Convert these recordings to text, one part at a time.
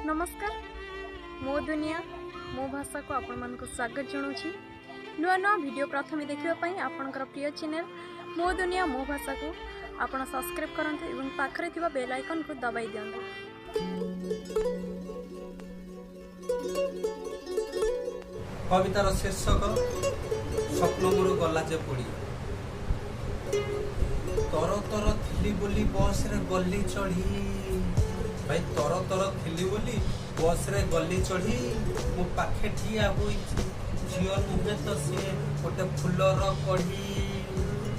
ନମସ୍କାର, ମୋ ଦୁନିଆ ମୋ ଭାଷାକୁ ଆପଣମାନଙ୍କୁ ସ୍ୱାଗତ ଜଣାଉଛି। ନୂଆ ନୂଆ ଭିଡ଼ିଓ ପ୍ରଥମେ ଦେଖିବା ପାଇଁ ଆପଣଙ୍କର ପ୍ରିୟ ଚ୍ୟାନେଲ୍ ମୋ ଦୁନିଆ ମୋ ଭାଷାକୁ ଆପଣ ସବସ୍କ୍ରାଇବ୍ କରନ୍ତୁ ଏବଂ ପାଖରେ ଥିବା ବେଲ୍ ଆଇକନ୍କୁ ଦବାଇ ଦିଅନ୍ତୁ। କବିତାର ଶୀର୍ଷକ ସ୍ୱପ୍ନ ମୋର ଗଲା ଯେ ପୋଡ଼ି। ତର ତର ଥିଲି ବୋଲି ବସରେ ଗଲି ଚଢ଼ି, ଭାଇ ତର ତର ଥିଲି ବୋଲି ବସରେ ଗଲି ଚଢ଼ି, ମୋ ପାଖେ ଠିଆ ହୋଇଛି ଝିଅ ନୁହେଁ ତ ସିଏ ଗୋଟେ ଫୁଲର କଢ଼ି,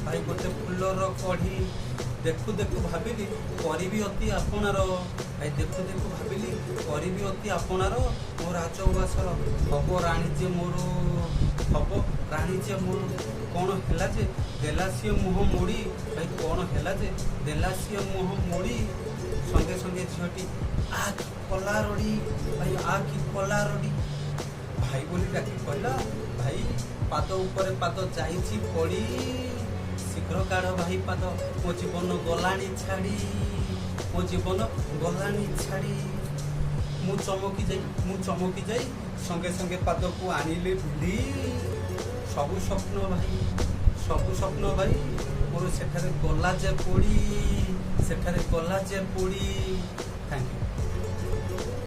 ଭାଇ ଗୋଟେ ଫୁଲର କଢ଼ି। ଦେଖୁ ଦେଖୁ ଭାବିଲି କରିବି ଅତି ଆପଣାର, ଭାଇ ଦେଖୁ ଦେଖୁ ଭାବିଲି କରିବି ଅତି ଆପଣାର, ମୋ ରାଜଉଆସର ହବ ରାଣୀ ଯେ ମୋର, ହବ ରାଣୀ ଯେ ମୋର। କ'ଣ ହେଲା ଯେ ଦେଲା ସିଏ ମୁହଁ ମୋଡ଼ି, ଭାଇ କ'ଣ ହେଲା ଯେ ଦେଲା ସିଏ ମୁହଁ ମୋଡ଼ି, ସଙ୍ଗେ ସଙ୍ଗେ ଝିଅଟି ଆ କି କଲା ରଡ଼ି, ଭାଇ ଆ କି କଲା ରଡ଼ି। ଭାଇ ବୋଲି ଡାକି କହିଲା, ଭାଇ ପାଦ ଉପରେ ପାଦ ଯାଇଛି ପଡ଼ି, ଶୀଘ୍ର କାଢ଼ ଭାଇ ପାଦ, ମୋ ଜୀବନ ଗଲାଣି ଛାଡ଼ି, ମୋ ଜୀବନ ଗଲାଣି ଛାଡ଼ି। ମୁଁ ଚମକି ଯାଇ ସଙ୍ଗେ ସଙ୍ଗେ ପାଦକୁ ଆଣିଲି ଭିଡ଼ି। ସବୁ ସ୍ୱପ୍ନ ଭାଇ, ସବୁ ସ୍ୱପ୍ନ ଭାଇ ମୋର ସେଠାରେ ଗଲା ଯେ ପୋଡ଼ି, ସେଠାରେ ଗଲା ଯେ ପୋଡ଼ି। Thank you.